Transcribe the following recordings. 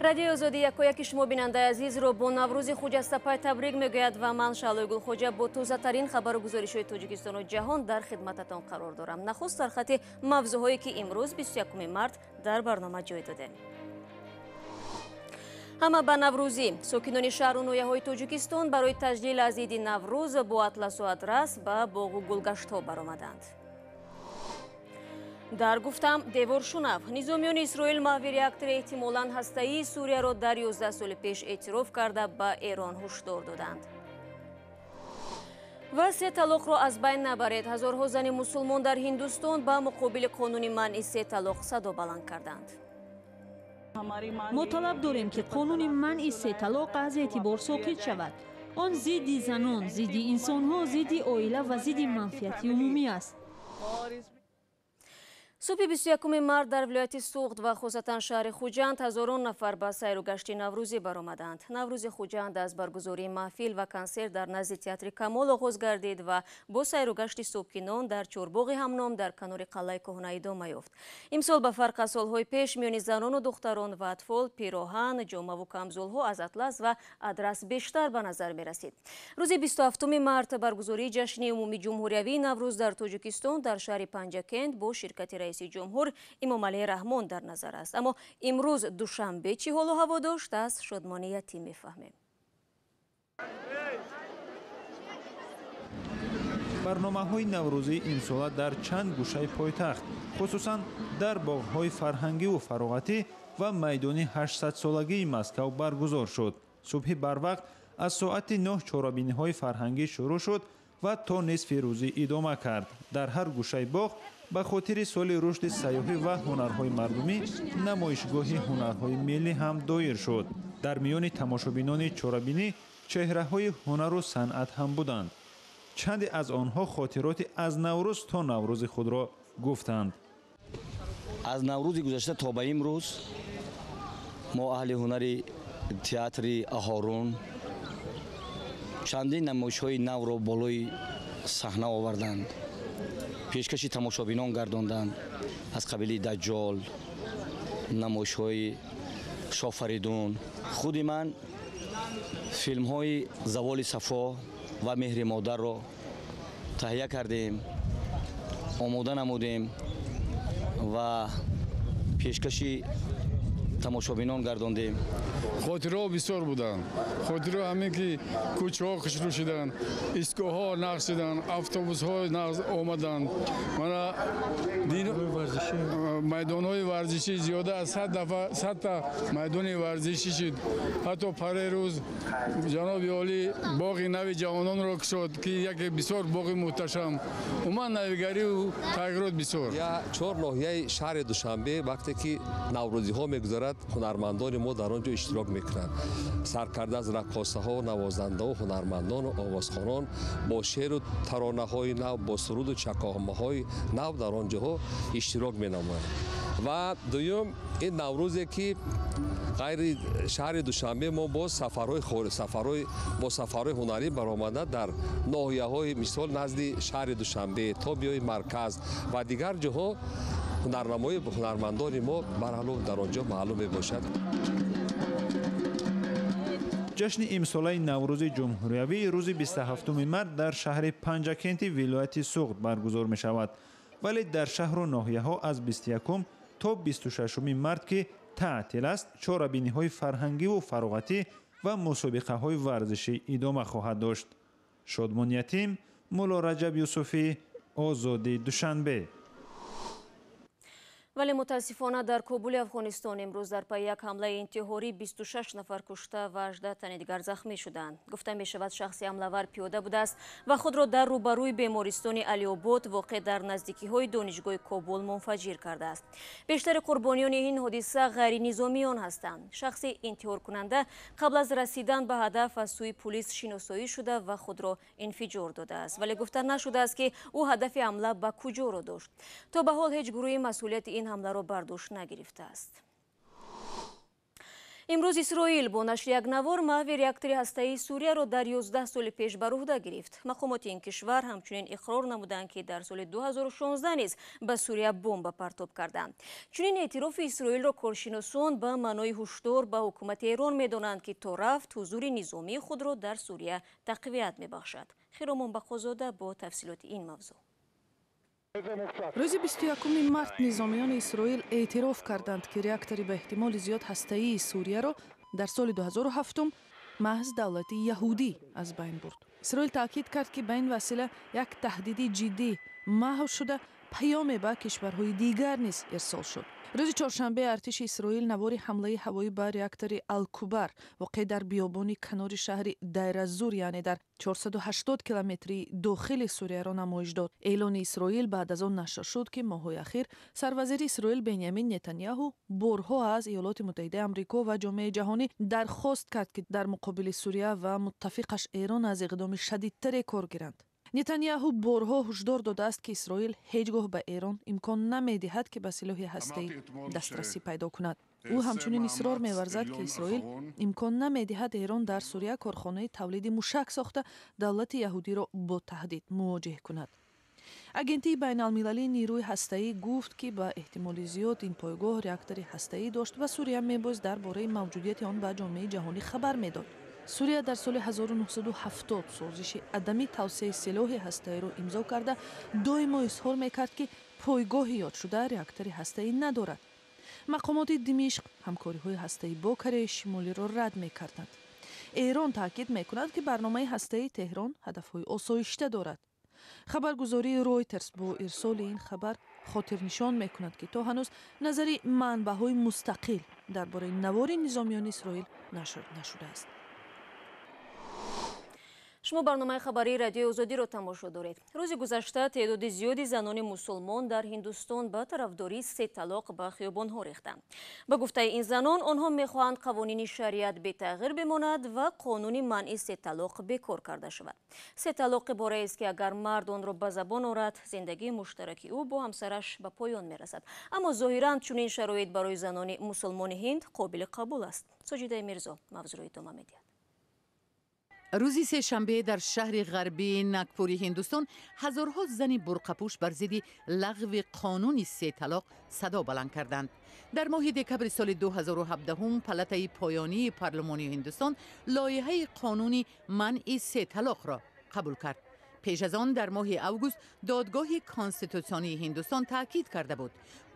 Радиои Озодӣ якояки шумо бинандаи азизро бо Наврӯзи хуҷастапай табрик мегӯяд ва ман Шаълои Гулхоҷа бо тозатарин хабару гузоришҳои Тоҷикистону ҷаҳон дар хидмататон қарор дорам. Нахуст сархати мавзӯъҳое ки имрӯз 21 март дар барнома ҷой додем. Ҳама ба Наврӯзӣ. Сокинони шаҳру ноҳияҳои Тоҷикистон барои таҷлил аз иди Наврӯз бо атласу адрас ба боғу гулгаштҳо баромаданд. Дар гуфтам девор шунав. Низомиёни Исроил маҳви реактори эҳтимолан ҳастаии Сурияро дар 11 соли пеш эътироф карда ба Эрон ҳушдор доданд. Ва се талоқро аз байн набаред. Ҳазорҳо зани мусулмон дар Ҳиндустон ба муқобили қонуни манъи се талоқ садо баланд карданд. Мо талаб дорем, ки қонуни манъи се талоқ аз эътибор соқит шавад. Он зидди занон, зидди инсонҳо, зидди оила ва зидди манфиати умумӣ аст. Субҳи 21 март дар вилояти Суғд ва хусусан шаҳри Хуҷанд ҳазорон нафар ба сайру гашти наврӯзӣ баромаданд. Наврӯзи Хуҷанд аз баргузории маҳфил ва консерт дар назди театри Камол оғоз гардид ва бо сайру гашти субҳкинон дар чорбоғи ҳамном дар канори қалъаи кӯҳна идома ёфт. Имсол ба фарқ аз солҳои пеш миёни занону духтарон ва атфол пироҳан, ҷомаву камзулҳо аз атлас ва адрас бештар ба назар мерасид. Рӯзи 27 март баргузории ҷашни умумии ҷумҳуриявии Наврӯз дар Тоҷикистон дар шаҳри Панҷакент бо ширкати раиси ҷумҳур Имомалӣ Раҳмон дар назар аст. Аммо имрӯз Душанбе чӣ ҳолу ҳаво дошт, аз Шодмони Ятим мефаҳмем. Барномаҳои наврӯзии имсола дар чанд гӯшаи пойтахт, хусусан дар боғҳои фарҳангиву фароғатӣ ва майдони 800-солагии Москав баргузор шуд. Субҳи барвақт аз соати 9 чорабиниҳои фарҳангӣ шурӯъ шуд ва то нисфи рӯзӣ идома кард. Дар ҳар гӯшаи боғ ба хотири соли рушди сайёҳӣ ва ҳунарҳои мардумӣ намоишгоҳи ҳунарҳои миллӣ ҳам доир шуд. Дар миёни тамошобинони чорабинӣ чеҳраҳои ҳунару санъат ҳам буданд. Чанде аз онҳо хотироти аз Наврӯз то Наврӯзи худро гуфтанд. Аз Наврӯзи гузашта то ба имрӯз мо аҳли ҳунари театри Аҳорун чандин намоишҳои навро болои саҳна оварданд, пешкаши тамошобинон гардонданд. Аз қабили Даҷҷол, намоишҳои Шофаридун. Худи ман филмҳои Заволи Сафо ва Меҳри модарро таҳия кардем, омода намудем ва пешкаши тамошобинон гардондем. Хотираҳо бисёр буданд. Хотираҳо ҳамин ки кӯчаҳо хушрӯ шуданд, истгоҳҳо нақш шуданд, автобусҳо омаданд. Мана майдонҳои варзишӣ зиёда аз 100 дафъа 100-та майдони варзишӣ шуд. Ҳатто паре рӯз ҷаноби олӣ боғи нави ҷавононро кушод, ки яке бисёр боғи муҳташам. Умуман навигариву тағйирот бисёр. Чор ноҳияи шаҳри Душанбе вақте ки наврӯзиҳо мегузарад, ҳунармандони мо дар он ҷо иштирок мекунанд. Саркарда аз раққосаҳо, навозандаҳо, ҳунармандону овозхонон бо шеъру таронаҳои нав, бо суруду чакомаҳои нав дар он ҷоҳо иштирок менамоянд. Ва дуюм, ин наврӯзе ки ғайри шаҳри Душанбе мо боз сафарҳои бо сафарҳои ҳунарӣ баромада дар ноҳияҳои, мисол, назди шаҳри Душанбе то биёи марказ ва дигар ҷоҳо ҳунарнамои ҳунармандони мо барҳало дар он ҷо маълум мебошад. Ҷашни имсолаи Наврӯзи ҷумҳуриявӣ рӯзи 27 март дар шаҳри Панҷакенти вилояти Суғд баргузор мешавад, вале дар шаҳру ноҳияҳо аз 21 то 26 март, ки таътил аст, чорабиниҳои фарҳангиву фароғатӣ ва мусобиқаҳои варзишӣ идома хоҳад дошт. Шодмон Ятим, Мулло Раҷаб Юсуфӣ, Озодӣ, Душанбе. Вале мутаассифона дар Кобули Афғонистон имрӯз дар пайи як ҳамлаи интиҳорӣ 26 нафар кушта ва 18 тани дигар захмӣ шуданд. Гуфта мешавад, шахси ҳамлавар пиёда будааст ва худро дар рӯбарӯи бемористони Алиобод, воқеъ дар наздикиҳои донишгоҳи Кобул, мунфаҷир кардааст. Бештари қурбониёни ин ҳодиса ғайринизомиён ҳастанд. Шахси интиҳоркунанда қабл аз расидан ба ҳадаф аз сӯи пулис шиносоӣ шуда ва худро инфиҷор додааст, вале гуфта нашудааст, ки ӯ ҳадафи ҳамла ба куҷоро дошт. То ба ҳол ҳеҷ гурӯҳи масъулияти ин ҳамларо бар дӯш нагирифтааст. Имрӯз Исроил бо нашри як навор маҳви реактори ҳастаии Сурияро дар 11 соли пеш бар уҳда гирифт. Мақомоти ин кишвар ҳамчунин иқрор намуданд, ки дар соли 2016 низ ба Сурия бомба партоб карданд. Чунин эътирофи Исроилро коршиносон ба маънои ҳушдор ба ҳукумати Эрон медонанд, ки то рафт ҳузури низомии худро дар Сурия тақвият мебахшад. Хиромон Бақозода бо тафсилоти ин мавзӯъ. Рӯзи 21 март низомиёни Исроил эътироф карданд, ки реактори ба эҳтимоли зиёд ҳастаии Сурияро дар соли 2007 маҳз давлати яҳудӣ аз байн бурд. Исроил таъкид кард, ки ба ин васила як таҳдиди ҷиддӣ маҳв шуда, паёме ба кишварҳои дигар низ ирсол шуд. Рӯзи чоршанбе артиши Исроил навори ҳамлаи ҳавоӣ ба реактори Алкубар, воқеъ дар биёбони канори шаҳри Дайразур, яъне дар 480 километри дохили Сурияро намоиш дод. Эълони Исроил баъд аз он нашр шуд, ки моҳҳои ахир сарвазири Исроил Бенямин Нетаняҳу борҳо аз Иёлоти Муттаҳидаи Амрико ва ҷомеаи ҷаҳонӣ дархост кард, ки дар муқобили Сурия ва муттафиқаш Эрон аз иқдоми шадидтаре кор гиранд. Нетанияҳу борҳо ҳушдор додааст, ки Исроил ҳеҷ гоҳ ба Эрон имкон намедиҳад, ки ба силоҳи ҳастаӣ дастрасӣ пайдо кунад. Ӯ ҳамчунин исрор меварзад, ки Исроил имкон намедиҳад Эрон дар Сурия корхонаи тавлиди мушак сохта, давлати яҳудиро бо таҳдид мувоҷиҳ кунад. Агентии байналмилалии нерӯи ҳастаӣ гуфт, ки ба эҳтимоли зиёд ин пойгоҳ реактори ҳастаӣ дошт ва Сурия мебоист дар бораи мавҷудияти он ба ҷомеаи ҷаҳонӣ хабар медод. Сурия дар соли 1970 созиши адами тавсеаи силоҳи ҳастаиро имзо карда, доимо изҳор мекард, ки пойгоҳи ёдшуда реактори ҳастаӣ надорад. Мақомоти Димишқ ҳамкориҳои ҳастаӣ бо Кореяи Шимолиро рад мекарданд. Эрон таъкид мекунад, ки барномаи ҳастаии Теҳрон ҳадафҳои осоишта дорад. Хабаргузории Ройтерс бо ирсоли ин хабар хотирнишон мекунад, ки то ҳанӯз назари манбаъҳои мустақил дар бораи навори низомиёни Исроил нашр нашудааст. Шумо барномаи хабарии Радиои Озодиро тамошо доред. Рӯзи гузашта теъдоди зиёди занони мусулмон дар Ҳиндустон ба тарафдории се талоқ ба хиёбонҳо рехтанд. Ба гуфтаи ин занон, онҳо мехоҳанд қавонини шариат бетағйир бимонад ва қонуни манъи се талоқ бекор карда шавад. Се талоқ ибораест, ки агар мард онро ба забон орад, зиндагии муштараки ӯ бо ҳамсараш ба поён мерасад. Аммо зоҳиран чунин шароит барои занони мусулмони ҳинд қобили қабул аст. Соҷидаи Мирзо мавзӯъро идома медиҳад. Рӯзи сешанбе дар шаҳри ғарбии Нагпури Ҳиндустон ҳазорҳо зани бурқапӯш бар зидди лағви қонуни се талоқ садо баланд карданд. Дар моҳи декабри соли 2017 палатаи поёнии парлумони Ҳиндустон лоиҳаи қонуни манъи се талоқро қабул кард. Пеш аз он дар моҳи август додгоҳи конститутсионии Ҳиндустон таъкид карда буд,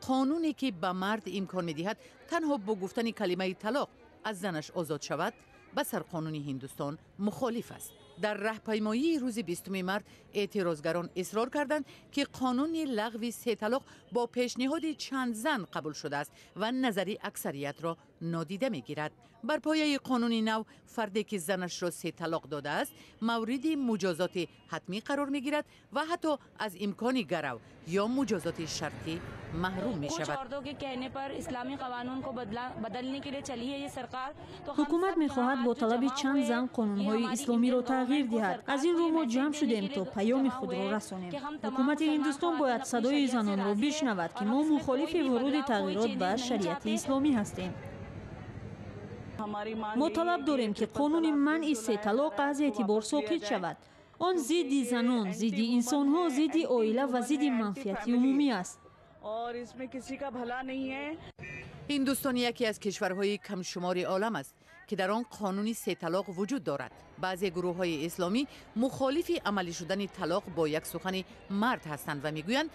қонуне ки ба мард имкон медиҳад танҳо бо гуфтани калимаи талоқ аз занаш озод шавад, ба сарқонуни Ҳиндустон мухолиф аст. Дар раҳпаймоии рӯзи 20 март эътирозгарон исрор карданд, ки қонуни лағви се талоқ бо пешниҳоди чанд зан қабул шудааст ва назари аксариятро нодида мегирад. Бар пояи қонуни нав, фарде ки занашро се талоқ додааст, мавриди муҷозоти ҳатмӣ қарор мегирад ва ҳатто аз имкони гарав ё муҷозоти шартӣ маҳрум мешавад. Ҳукумат мехоҳад бо талаби чанд зан қонунҳои исломиро тағйир диҳад. Аз ин рӯ мо ҷамъ шудем, то паёми худро расонем. Ҳукумати Ҳиндустон бояд садои занонро бишнавад, ки мо мухолифи вуруди тағйирот ба шариати исломӣ ҳастем. Мо талаб дорем, ки қонуни манъи се талоқ аз эътибор соқит шавад. Он зидди занон, зидди инсонҳо, зидди оила ва зидди манфиати умумӣ аст. Ҳиндустон яке аз кишварҳои камшумори олам аст, ки дар он қонуни се талоқ вуҷуд дорад. Баъзе гурӯҳҳои исломӣ мухолифи амалӣ шудани талоқ бо як сухани мард ҳастанд ва мегӯянд,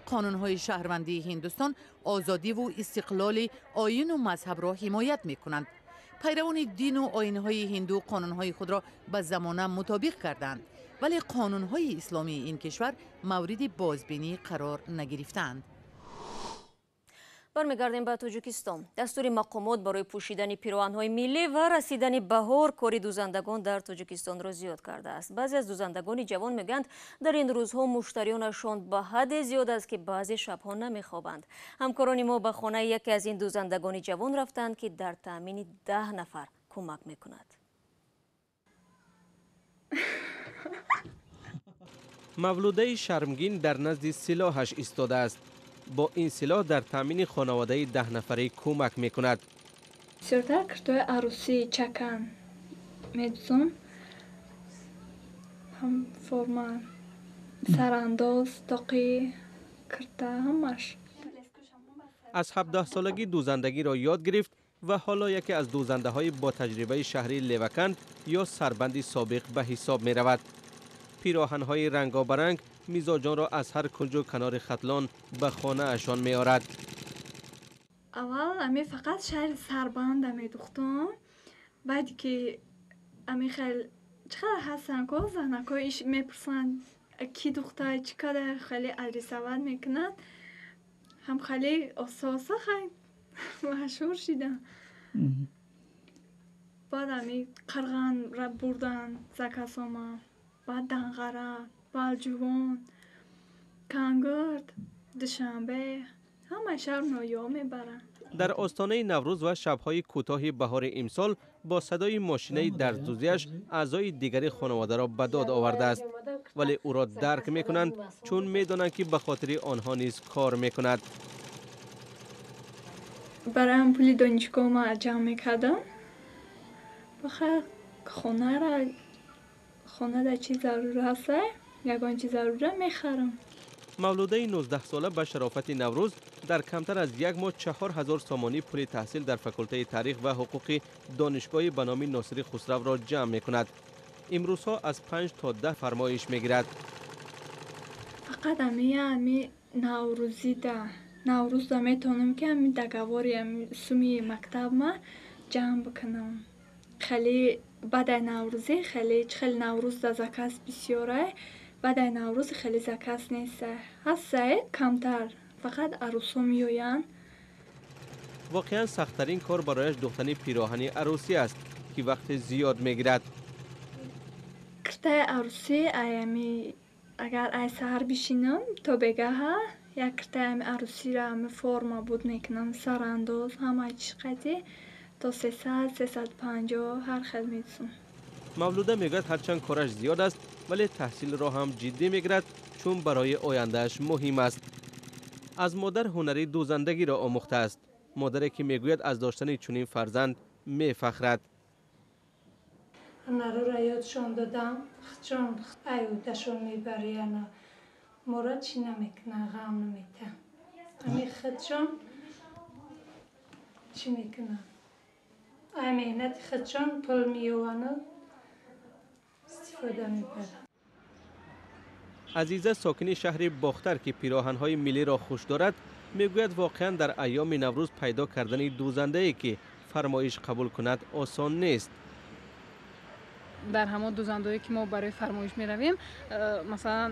қонунҳои шаҳрвандии Ҳиндустон озодиву истиқлоли оину мазҳабро ҳимоят мекунанд. Пайравони дину оинҳои ҳинду қонунҳои худро ба замона мутобиқ карданд, вале қонунҳои исломии ин кишвар мавриди бозбинӣ қарор нагирифтаанд. Бармегардем ба Тоҷикистон. Дастури мақомот барои пӯшидани пироҳанҳои миллӣ ва расидани баҳор кори дӯзандагон дар Тоҷикистонро зиёд кардааст. Баъзе аз дӯзандагони ҷавон мегӯянд, дар ин рӯзҳо муштариёнашон ба ҳадде зиёд аст, ки баъзе шабҳо намехобанд. Ҳамкорони мо ба хонаи яке аз ин дӯзандагони ҷавон рафтанд, ки дар таъмини 10 нафар кӯмак мекунад. Мавлудаи шармгин дар назди силоҳаш истодааст. Бо ин силоҳ дар таъмини хонаводаи 10 нафарӣ кӯмак мекунад. Бисёртар киртои арӯсӣ чакан медӯзам, ҳам форма, сарандоз, тоқӣ, кирта, ҳамаш. Аз 17 солагӣ дӯзандагиро ёд гирифт ва ҳоло яке аз дӯзандаҳои бо таҷрибаи шаҳри Леваканд ё Сарбанди собиқ ба ҳисоб меравад. Пироҳанҳои рангобаранг мизоҷонро аз ҳар кунҷу канори Хатлон ба хонаашон меорад. Аввал ами фақат шаҳри Сарбанда медухтам. Баъд ки ами хел чӣ қадар ҳастанд ко занако иш мепурсанд, ки духта, чӣ қадар, хеле адресоват мекунанд. Ҳам хеле оса оса хай машҳур шидам. Баъд ами Қирған бурдан закасома, баъд Данғара, Балҷувон, Кангурд, Душанбе, ҳамаи шаҳр ноҳияҳо мебаранд. Дар остонаи Наврӯз ва шабҳои кӯтоҳи баҳори имсол бо садои мошинаи дарздӯзиаш аъзои дигари хонаводаро ба дод овардааст, вале ӯро дарк мекунанд, чун медонанд, ки ба хотири онҳо низ кор мекунад. Бароям пули донишгоҳ ма ҷамъ мекардам. Бахайр, хонара, хонада чӣ зарур ҳаста, ягон чи зарура мехарам. Мавлудаи 19-сола ба шарофати Наврӯз дар камтар аз як моҳ 4000 сомонӣ пули таҳсил дар факултаи таърих ва ҳуқуқи донишгоҳи ба номи Носири Хусравро ҷамъ мекунад. Имрӯзҳо аз 5 то 10 фармоиш мегирад. Фақат ами наврӯзида, наврӯзда метавонам, ки ами договори ами суми мактабма ҷамъ бикунам. Хеле баъдаи наврӯзӣ, хеле чӣ хеле наврӯзда заказ бисёрай, баъдаи наврӯз хеле заказ неста. Ҳастае камтар, фақат арӯсҳо меоянд. Воқеан сахттарин кор барояш духтани пироҳани арӯсӣ аст, ки вақти зиёд мегирад. Киртаи арӯсӣ ами агар ай саҳар бишинам то бегаҳа, як киртаи ами арӯсиро ами форма буд мекунам, сарандоз, ҳама чиз қатӣ то 300, 350 ҳар хел медусам. Мавлуда мегӯяд, ҳарчанд кораш зиёд аст, вале таҳсилро ҳам ҷиддӣ мегирад, чун барои ояндааш муҳим аст. Аз модар ҳунари дӯзандагиро омӯхтааст. Модаре ки мегӯяд, аз доштани чунин фарзанд мефахрад. Ҳунарро ёдшон додам, чун аюдашон мебарияна, моро чӣ намекунанд, ғам наметаҳанд. Ами худшон чӣ мекунанд? Ай меҳнати худшон пул меёвану истифода мебаранд. Азиза, сокини шаҳри Бохтар, ки пироҳанҳои миллиро хуш дорад, мегӯяд, воқеан дар айёми Наврӯз пайдо кардани дӯзандае, ки фармоиш қабул кунад, осон нест. Дар ҳамон дӯзандаҳое, ки мо барои фармоиш меравем, масалан,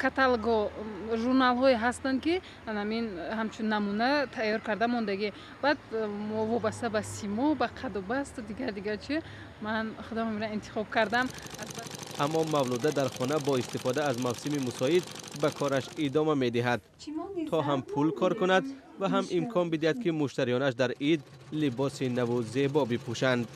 каталого, журналҳое ҳастанд, ки ҳамин ҳамчун намуна тайёр карда мондагӣ. Баъд мо вобаста ба симо, ба қаду басту дигар дигар чи ман худам ҳамина интихоб кардам. Аммо Мавлуда дар хона бо истифода аз мавсими мусоид ба кораш идома медиҳад, то ҳам пул кор кунад ва ҳам имкон бидиҳад, ки муштариёнаш дар ид либоси наву зебо бипӯшанд.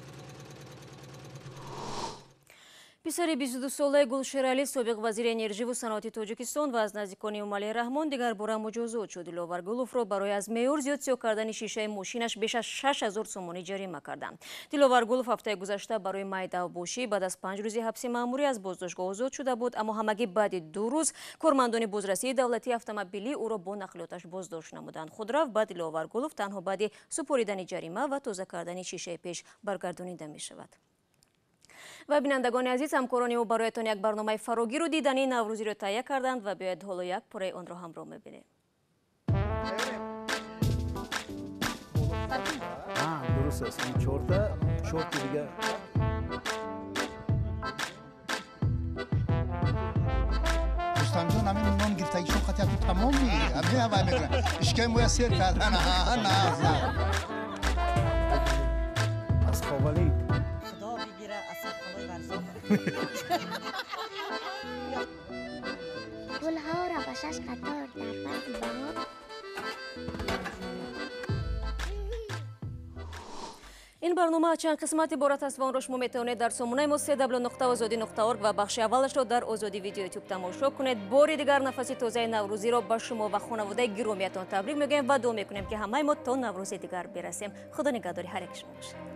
Писари 22-солаи Гулшералӣ, собиқ вазири энерживу саноати Тоҷикистон ва аз наздикони Эмомалӣ Раҳмон, дигар бора муҷозот шуд. Диловар Гуловро барои аз меъёр зиёд сиёҳ кардани шишаи мошинаш беш аз 6000 сомонӣ ҷарима карданд. Диловар Гулов ҳафтаи гузашта барои майдавбошӣ баъд аз 5 рӯзи ҳабси маъмурӣ аз боздоштгоҳ озод шуда буд, аммо ҳамагӣ баъди 2 рӯз кормандони бозрасии давлатии автомобилӣ ӯро бо нақлиёташ боздошт намуданд. Худрав ба Диловар Гулов танҳо баъди супоридани ҷарима ва тоза кардани шишаи пеш баргардонида мешавад. Ва бинандагони азиз, ҳамкорони ӯ бароятон як барномаи фарогиру дидани наврӯзиро таҳия карданд ва биёед ҳоло як пораи онро ҳамроҳ мебинем. Дуруст аст, ин чорта, чорти дигар. Рустамҷон, ҳамин нон гирифтагишон қатъияту тамоми ҳамин ҳавай мекунад. Ишкаи моя сер кардан. Аз Ховалинг. Гулҳоро ба шаш қатор дар фасли баҳор. Ин Барнома чанд қисмат иборат аст ва онро шумо метавонед дар сомонаи мо cw.ozodi.org ва бахши аввалашро дар Озодӣ Видео Ютуб тамошо кунед. Бори дигар нафаси тозаи наврӯзиро ба шумо ва хонаводаи гиромиятон табрик мегӯем ва дуо мекунем, ки ҳамаи мо то наврӯзи дигар бирасем. Худо нигаҳдори ҳар яки шумо бошад.